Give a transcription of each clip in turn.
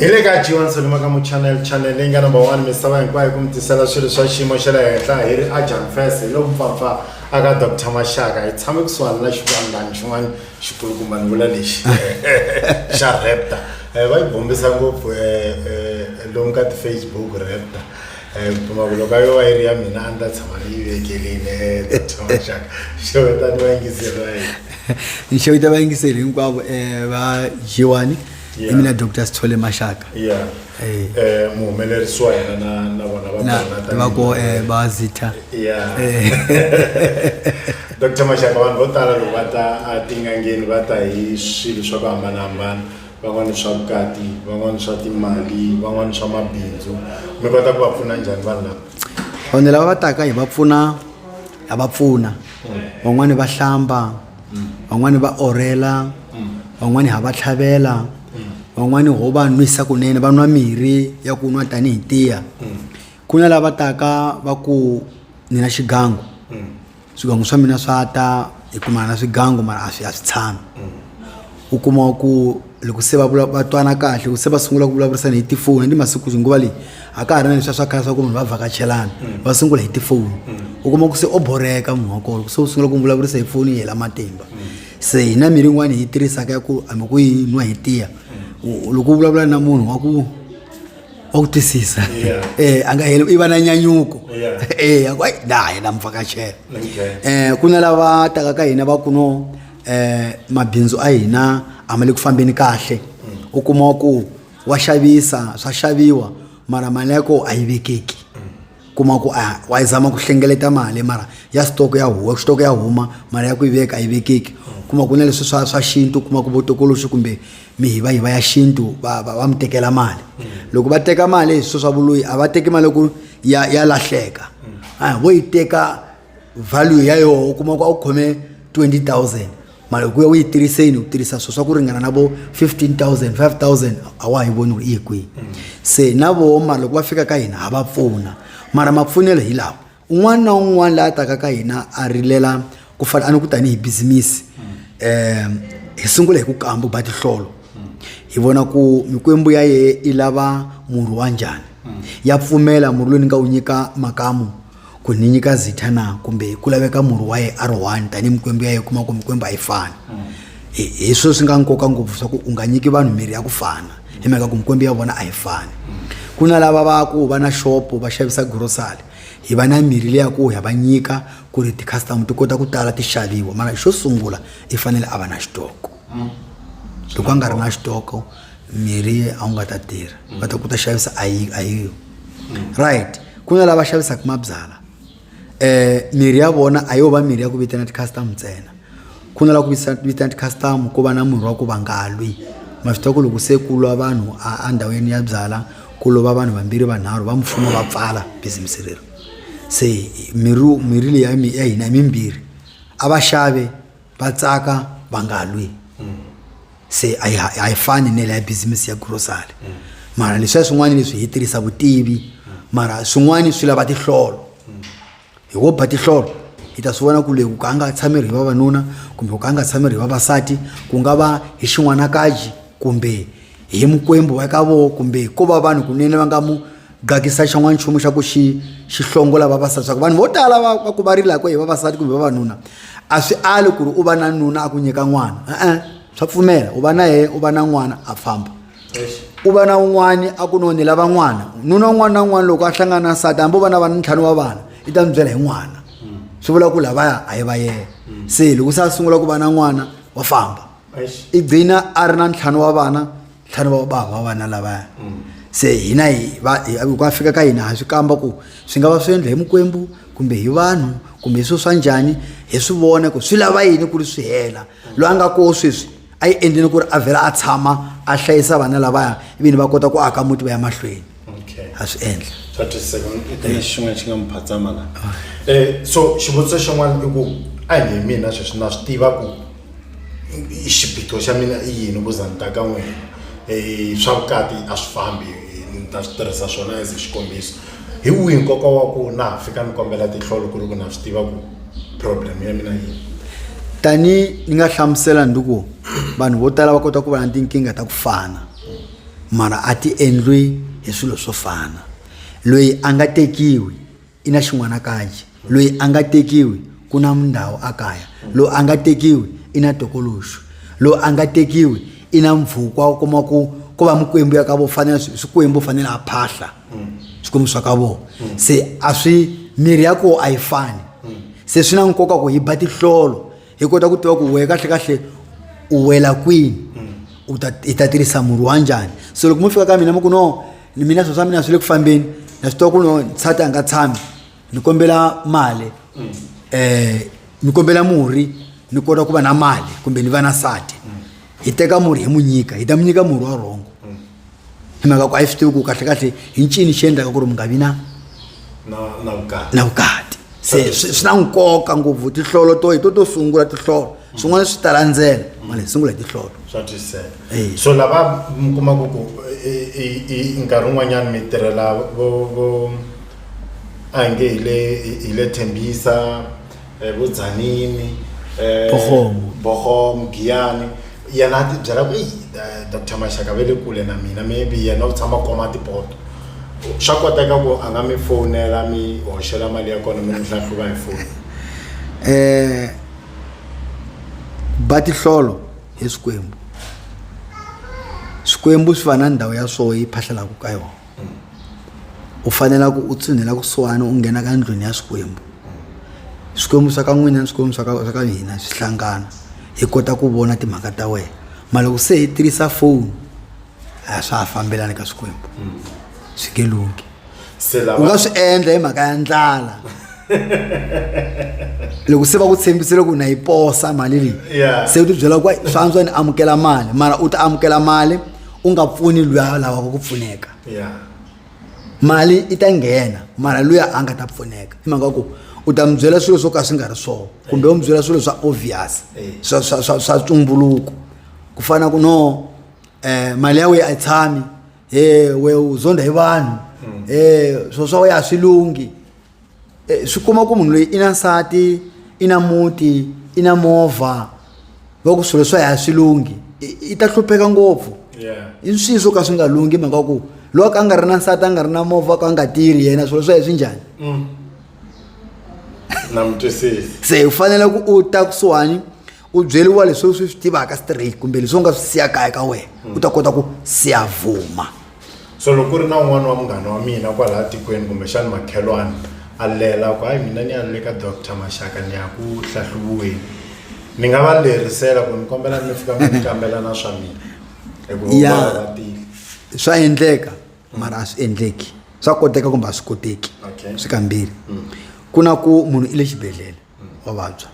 Hi le ka G1 Solomakamu Channel, channel leyi nga number 1 misava hinkwayo ku mi tisela swilo swa xiyimo xa le henhla. Hi ri a Jan Fest hi lo mpfampfa aka Dr Mashaka. Hi tshame kusuhani na xivandlani xin'wana xikulukumba, ni vula lexi xa Raptor. Va yi bombisa ngopfu lomu ka ti-Facebook Raptor. Kuma ku loko a yo va yi ri ya mina a ni ta tshama ni yi vekelile. Dr Mashaka, xewetani vayingiseri va hina. Ni xeweta vayingiseri hinkwavo va G1. Hi mina Dr Sithole Mashaka. Ya, muhumelerisi wa hina na vona va na kona. Va ko va Zitha. Ya, Dr Mashaka, vanhu vo tala loko va ta etingangeni va ta hi swilo swa ku hambanahambana, van'wani swa vukati, van'wani swa timali, van'wani swa mabindzu. Mi kota ku va pfuna njhani vanhu lava? Vanhu lava va taka hi va pfuna, ha va pfuna. Van'wani va hlamba, van'wani va orhela, van'wani ha va tlhavela, van'wani ho va nwisa kunene, va nwa mirhi ya ku nwa tanihi tiya. Ku na lava taka va ku ni na xigangu, swigangu swa mina swa ta, hi kumana na swigangu mara a swi tshami. U kuma ku loko se va vula va twana kahle, loko se va sungula ku vulavurisana hi tifoni ni masiku nguva leyi a ka ha ri na leswiya swa khale swa ku vanhu va vhakachelana, va sungula hi tifoni. U kuma ku se o boreka munhu wa kona, loko se u sungula ku n'wi vulavurisa hi foni yi hela matimba. Se hi na mirhi yin'wana hi yi tirhisaka ya ku hambi ku yi nwa hi tiya, loko u vulavula na munhu wa ku twisisa. A nga heli, i va na nyanyuko. A ku ai na yena mi vhakachela. Ku na lava taka ka hina va ku no mabindzu a hina a ma le ku fambeni kahle. U kuma ku wa xavisa, swa xaviwa, mara mali ya koho a yi vekeki. Kuma ku a wa yi zama ku hlengeleta mali, mara ya stock ya huma, stock ya huma, mara ya ku yi veka a yi vekeki. Kuma ku na leswi swa xintu, kuma ku votokoloxi kumbe mihivahiva ya xintu va mi tekela mali. Loko va teka mali hi swilo swa vuloyi, a va teki mali ku ya lahleka, a vo yi teka value ya yoho. U kuma ku a wu khome 20 000, mara ku ya u yi tirhiseni, u tirhisa swilo swa ku ringana na vo 15 000, 5000, a wa ha yi voni ku i yi kwihi. Se na voho, mara loko va fika ka hina ha va pfuna, mara mapfunelo hi lawa: un'wana na un'wana laha taka ka hina a rilela ku fana a ni ku tanihi bizimisi, hi sungula hi ku kamba, ba tihlolo, hi vona ku mikwembu ya ye i lava murhi wa njhani, ya pfumela murhi lowu ni nga wu nyika makamu ku ni nyika Zitha na kumbe ku laveka murhi wa ye a ri one tanihi mikwembu ya ye. Kuma ku mikwembu a yi fani. Hi swilo swi nga nkoka ngopfu swa ku u nga nyiki vanhu mirhi ya ku fana, hi mhaka ku mikwembu ya vona a yi fani. Ku na lava va ku va na xopo va xavisa grocery, hi va na mirhi leya ku ya va nyika ku ri ti-customer ti kota ku tala ti xaviwa. Mara xo sungula i fanele a va na xitoko. Loko a nga ri na xitoko, mirhi a wu nga ta tirha, va ta ku ta xavisa a yi yo right. Ku na lava xavisaka mabyala, mirhi ya vona a yo va mirhi ya ku vitana ti-customer ntsena. Ku na lava ku vitana ti-customer, ku va na murhi wa ku va nga lwi. Ma swi tiva ku loko se ku lwa vanhu endhawini ya byala, ku lova vanhu vambirhi vanharhu, va mfumo va pfala bizimusi rero. Se mirhi leyi ya hina i mimbirhi, a va xave va tsaka, va nga lwi. Se a yi fani ne leya business ya grocery. Mara leswiya swin'wana leswi hi tirhisa vutivi, mara swin'wana swi lava tihlolo. Hi wo ba tihlolo, hi ta swi vona ku leyi ku ka a nga tshameri hi vavanuna kumbe ku ka a nga tshameri hi vavasati, ku nga va hi xin'wanakaji kumbe hi mikwembu wa ka voho, kumbe ko va vanhu kunene va nga mu gakisa xin'wana nchumu xa ku xi hlongola vavasati. Swa ku vanhu vo tala va ku va rilaka hi vavasati kumbe vavanuna, a swi ali ku ri u va na nuna a ku nyika n'wana, e-e, swa pfumela u va na yehe, u va na n'wana, a famba, u va na un'wani a ku no ni lava n'wana. Nuna un'wana na un'wana loko a hlangana na nsati, hambi u va na vana ntlhanu wa vana, i ta mi byela hi n'wana, swi vula ku lavaya a hi va yena. Se loko se a sungula ku va na n'wana, wa famba, i gcina a ri na ntlhanu wa vana, ntlhanu wa bava wa vana lavaya. Se hina hi va loko a fika ka hina ha swi kamba ku swi nga va swi endla hi mikwembu kumbe hi vanhu kumbe hi swilo swa njhani, hi swi vona ku swi lava yini ku ri swi hela. Loyi a nga koho sweswi a yi endleni ku ri a vhela a tshama a hlayisa vana lavaya, ivini va kota ku aka muti va ya mahlweni. Ha swi endla. Swa twisiseka. Ku na xin'wana xi nga mi phatsama la. So xivutiso xin'wana i ku a hi nge mina sweswi na swi tiva ku xiphiqo xa mina i yini ku za ni ta ka n'wina. Swa vukati a swi fambi, ni ta swi tirhisa swona as xikombiso. Hi wihi nkoka wa ku na ha fika ni kombela tinhlolo ku ri ku na swi tiva ku problem ya mina yini? Tani ni nga hlamusela, ndi ku vanhu vo tala va kota ku va na tinkingha ta ku fana. Mara a ti endliwi hi swilo swo fana. Loyi a nga tekiwi i na xin'wanakaji, loyi a nga tekiwi ku na ndhawu a kaya, loyi a nga tekiwi i na tokoloxo, loyi a nga tekiwi i na mpfhukwa u kuma ku ko va mikwembu ya ka vo fanele swikwembu fanele a phahla swikwembu swa ka vona. Se a swi mirhi ya koho a yi fani. Se swi na nkoka ku hi ba tihlolo hi kota ku tiva ku wehe kahle kahle u wela kwini, u ta hi ta tirhisa murhi wa njhani. Se loko mo fika ka mina mi ku no mina swilo swa mina swi le ku fambeni, na swi tiva ku no nsati a nga tshami, ni kombela mali, ni kombela murhi ni kota ku va na mali kumbe ni va na nsati. Hi teka murhi hi mu nyika, hi ta mu nyika murhi wa rhongo hi mhaka ku a yi swi tivi ku kahle kahle hi ncini xi endlaka ku ri mi nga vi na na vukati. Na vukati. Se swi na nkoka ngopfu tihlolo to hi to to sungula tihlolo, swin'wana swi ta landzela, mara hi sungula hi tihlolo. Swa twisiseka. Eya. So lava mi kumaka ku i nkarhi wun'wanyana mi tirhela vo a hi nge hi le Tembisa, vo Tzaneen, Bogomo. Bogomo, Giyani, yena a ti byela ku eyi Doctor Mashaka va le kule na mina, maybe yena u tshama koma tipoto, swa koteka ku a nga mi fowunela mi hoxela mali ya kona mi n'wi hlahluva hi foni? Ba tihlolo hi swikwembu, swikwembu swi va na ndhawu ya swoho yi phahlelaka ka yona. U fanela ku u tshinela kusuhani u nghena ka ndlwini ya swikwembu, swikwembu swa ka n'wina na swikwembu swa ka hina swi hlangana, hi kota ku vona timhaka ta wena. Mara loko se hi tirhisa phone a swa ha fambelani ka swikwembu, swi nge lunghi. U nga swi endla hi mhaka ya ndlala, loko se va ku tshembisile ku na yi posa mali leyi, se u ti byela ku swa antswa ni amukela mali, mara u ta amukela mali u nga pfuni luya a lavaka ku pfuneka. Mali i ta nghena mara luya a nga ta pfuneka hi mhaka ku u ta mi byela swilo swo ka swi nga ri swona, kumbe u mi byela swilo swa obvious swa ntumbuluko, ku fana ku no mali ya wena a yi tshami, he we u zonda hi vanhu, swilo swa wena a swi lunghi. Swi kuma ku munhu loyi i na nsati, i na muti, i na movha, va ku swilo swa yena a swi lunghi, i ta hlupheka ngopfu. I swilo swo ka swi nga lunghi mhaka ku loko a nga ri na nsati, a nga ri na movha, ka a nga tirhi yena, swilo swa yena swi njhani? Na mi twisisi. Se u fanele ku u ta kusuhani u byeriwa leswi u swi tivaka straight, kumbe leswi u nga swi siya kaya ka wena, u ta kota ku siya vuma. So loko ku ri na un'wana wa munghana wa mina kwalaya tikweni kumbexani makhelwani a lela ku hayi mina ni ya le ka Doctor Mashaka ni ya ku hlahluviweni, ni nga va lerisela ku ni kombela mi fika mi ni kambela na swa mina hikuva va va tile? Swa endleka mara a swi endleki. Swa koteka kumbe a swi koteki. Swi kambirhi. Ku na ku munhu i le xibedhlele wa vabya,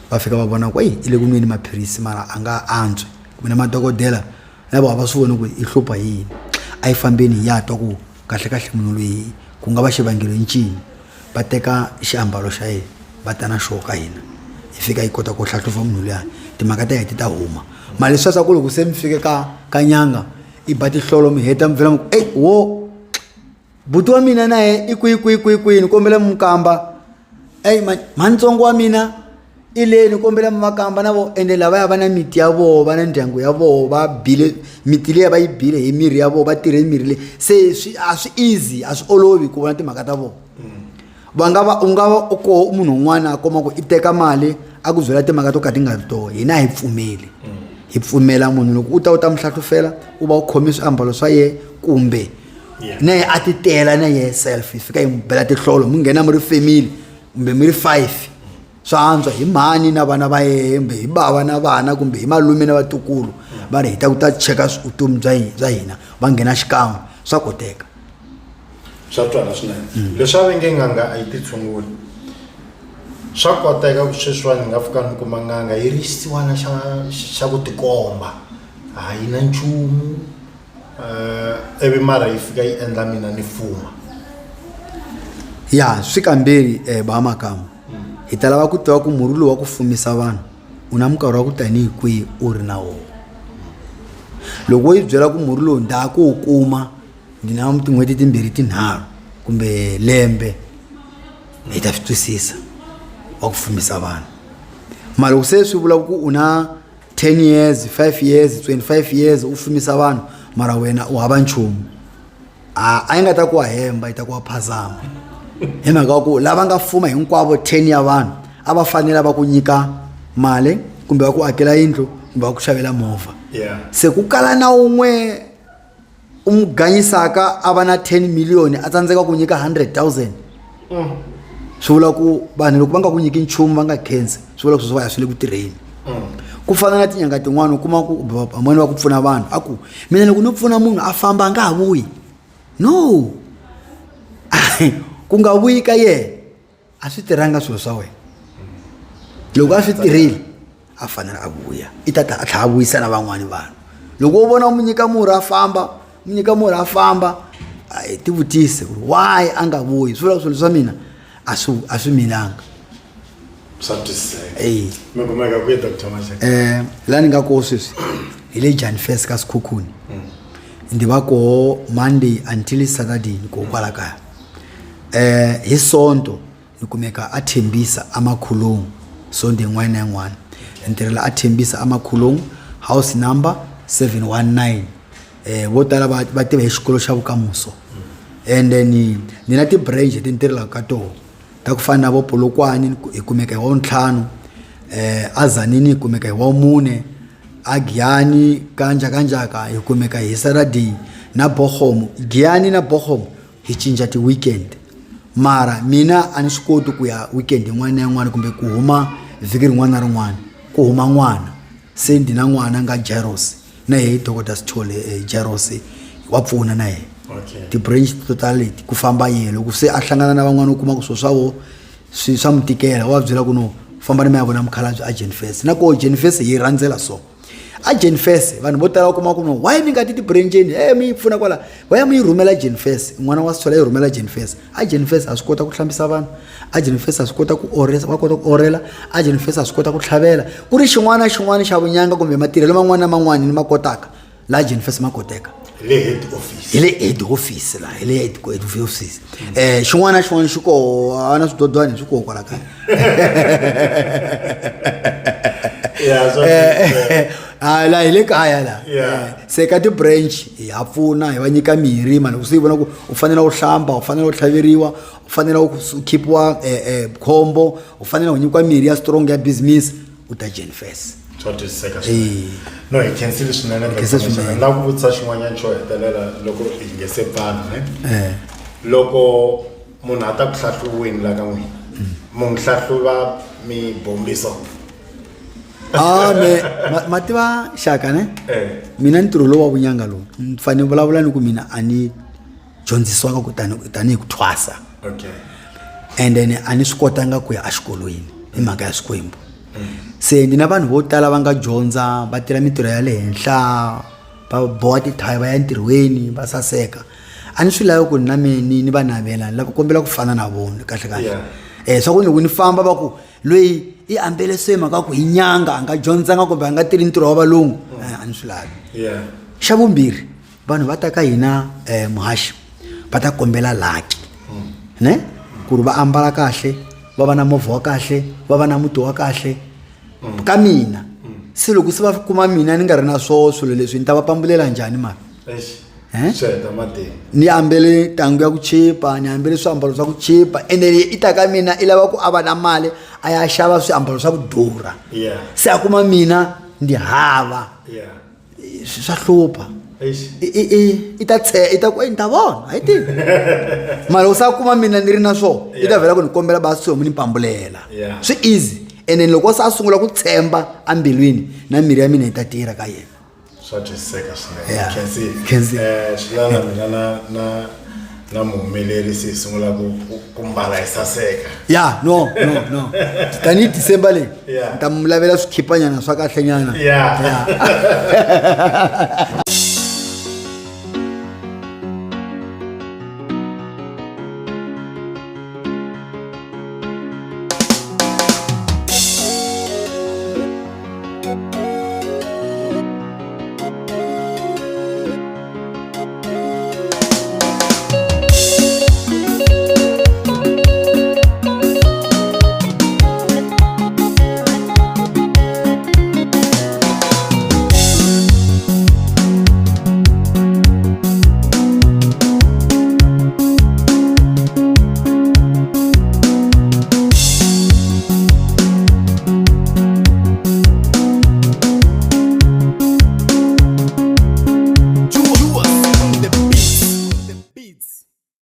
va fika va vona ku eyi i le ku nweni maphilisi mara a nga antswi, kumbe na madokodela na vona va swi voni ku i hlupha hi yini, a yi fambeni hi ya twa ku kahle kahle munhu loyi ku nga va xivangelo i ncini. Va teka xiambalo xa yena va ta na xona ka hina, hi fika hi kota ku hlahluva munhu luya, timhaka ta yena ti ta huma. Mara leswiya swa ku loko se mi fike ka nyanga i ba tihlolo mi heta mi vhela mi ku eyi wo buti wa mina na yena i kwihi kwihi kwihi kwihi, ni kombela mi n'wi kamba, eyi mhanitsongo wa mina i le, ni kombela mi va kamba na vo. Ende lavaya va na miti ya voho, va na ndyangu ya voho, va bile miti liya, va yi bile hi mirhi ya voho, va tirhe mirhi leyi. Se swi a swi easy, a swi olovi ku vona timhaka ta vona. Va nga va u nga va u koho munhu un'wana a kuma ku i teka mali a ku byela timhaka to ka ti nga ri tona, hina a hi pfumeli. Hi pfumela munhu loko u ta u ta mi hlahlufela, u va u khome swiambalo swa yena, kumbe na yena a ti tela na yena self, hi fika hi n'wi bela tihlolo, mi nghena mi ri family kumbe mi ri 5, swa antswa hi mhani na vana va yena, kumbe hi bava na vana, kumbe hi malume na vatukulu, va ri hi ta ku ta cheka vutomi bya hina, va nghena xikan'we, swa koteka. Swa twala swinene. Leswi a va nge n'anga a yi ti tshunguli, swa koteka ku sweswiwani ni nga fika ni kuma n'anga yi ri xisiwana xa ku tikomba a yi na nchumu, ivi mara yi fika yi endla mina ni fuma? Ya, swi kambirhi ba Makamu. Hi ta lava ku tiva ku murhi lowu wa ku fumisa vanhu u na minkarhi wa ku tanihi kwihi u ri na wona. Loko wo yi byela ku murhi lowu ndza ha ku wu kuma ni na tin'hweti timbirhi tinharhu kumbe lembe, hi ta swi twisisa wa ku fumisa vanhu. Mara loko se swi vula ku u na 10 years, 5 years, 25 years u fumisa vanhu, Mara wena u hava nchumu. A a yi nga ta ku wa hemba yi ta ku wa phazama. Hi mhaka ya ku lava nga fuma hinkwavo 10 ya vanhu a va fanele va ku nyika mali kumbe va ku akela yindlu kumbe va ku xavela movha. Se ku kala na wun'we u n'wi ganyisaka a va na 10 million a tsandzeka ku nyika 100,000. Swi vula ku vanhu loko va nga ku nyiki nchumu va nga khensi swi vula ku sweswo va ya swi le ku tirheni. Ku fana na tinyanga tin'wani u kuma ku van'wani va ku pfuna vanhu a ku mina loko no pfuna munhu a famba a nga ha vuyi. No. Ku nga vuyi ka yena a swi tirhanga swilo swa wena. Loko a swi tirhile a fanele a vuya i ta ta a tlhela a vuyisa na van'wani vanhu. Loko u vona u n'wi nyika murhi a famba u n'wi nyika murhi a famba ti vutise ku ri why a nga vuyi swi vula ku swilo swa mina a swi a swi milanga. Swa twisiseka. Mi kumeka kwihi Doctor Mashaka? La ni nga koho sweswi hi le Jan First ka Sekhukhune. Ndi va koho Monday until Saturday ni koho kwala kaya. Hi Sonto ni kumeka a Tembisa a Makhulung Sonto yin'wana na yin'wana. Ni tirhela a Tembisa a Makhulung house number 719. Vo tala va va tiva hi xikolo xa Vukamuso. And then ni na ti-branch leti ni tirhelaka ka toho ta ku fana na vo Polokwane hi kumeka hi wa ntlhanu, a Tzaneen hi kumeka hi wa mune, a Giyani ka Njhakanjhaka hi kumeka hi Saturday na Bochum. Giyani na Bochum hi cinca ti-weekend mara mina a ni swi koti ku ya weekend yin'wana na yin'wana kumbe ku huma vhiki rin'wana na rin'wana ku huma n'wana se ndi na n'wana nga Jairus na yehe Dokodela Sithole Jairus wa pfuna na yena. Ti-branch to tala leti ku famba yena loko se a hlangana na van'wana u kuma ku swilo swa vona swi swa n'wi tikela wa byela ku no famba ni mi ya vona mukhalabye a Jenfes na koho Jenfes hi rhandzela so. A Jenfes vanhu vo tala u kuma ku no why mi nga ti ti-branch-eni e mi yi pfuna kwala why mi yi rhumela Jenfes n'wana wa Sithole yi rhumela Jenfes. A Jenfes ha swi kota ku hlambisa vanhu a Jenfes ha swi kota ku orisa wa kota ku orela a Jenfes ha swi kota ku tlhavela ku ri xin'wana na xin'wana xa vunyanga kumbe matirhelo man'wana na man'wana ni ma kotaka laha Jenfes ma koteka. Hi le head office. Hi le head office la hi le head office. Xin'wana na xin'wana xi koho a na swidodwani swi koho kwala kaya. A la hi le kaya la. Se ka ti-branch ha pfuna hi va nyika mirhi mara loko se yi vona ku u fanele u hlamba u fanele u tlhaveriwa u fanele u khipiwa khombo u fanele u nyikiwa mirhi ya strong ya business u ta Jenfes. Swa twisiseka swinene. No hi khensile swinene Khensa swinene. Ni lava ku vutisa xin'wanyana xo hetelela loko hi nge se pfala ne. Loko munhu a ta ku hlahluweni la ka n'wina mu n'wi hlahluva mi bombisa? A me ma tiva xaka ne? Mina ntirho lowu wa vunyanga lowu ni fanele vulavula ni ku mina a ni dyondzisiwanga ku tani tanihi ku thwasa. And then a ni swi kotanga ku ya exikolweni hi mhaka ya Xikwembu. Se ni na vanhu vo tala va nga dyondza va tirha mintirho ya le henhla va boha tithayi va ya entirhweni va saseka. A ni swi lavi ku na me ni ni va navela ni lava ku kombela ku fana na vona kahle kahle. Swa ku loko ni famba va ku loyi i ambele se mhaka ku hi nyanga a nga dyondzanga kumbe a nga tirhi ntirho wa valungu a ni swi lavi. Xa vumbirhi vanhu va ta ka hina muhaxi va ta kombela lucky ne ku ri va ambala kahle va va na movha wa kahle va va na muti wa kahle ka mina. Se loko se va kuma mina ni nga ri na swoho swilo leswi ni ta va pambulela njhani mara? Ni ambele ntangu ya ku chipa ni ambele swiambalo swa ku chipa ene i ta ka mina i lava ku a va na mali a ya xava swiambalo swa ku durha. Se a kuma mina ndi hava. Swa hlupha. I ta i ta ku ni ta vona a yi tivi. Mara loko se a kuma mina ni ri na swona i ta vhela ku ni kombela basi ni pambulela. Swi easy and then loko se a sungula ku tshemba embilwini na mirhi ya mina yi ta tirha ka yena. Swa twisiseka swinene. Khensile. Swi lava na mina na na na muhumelerisi hi sungula ku ku mbala hi saseka. Ya no no no tanihi December leyi ni ta mi lavela swikhipanyana swa kahle nyana.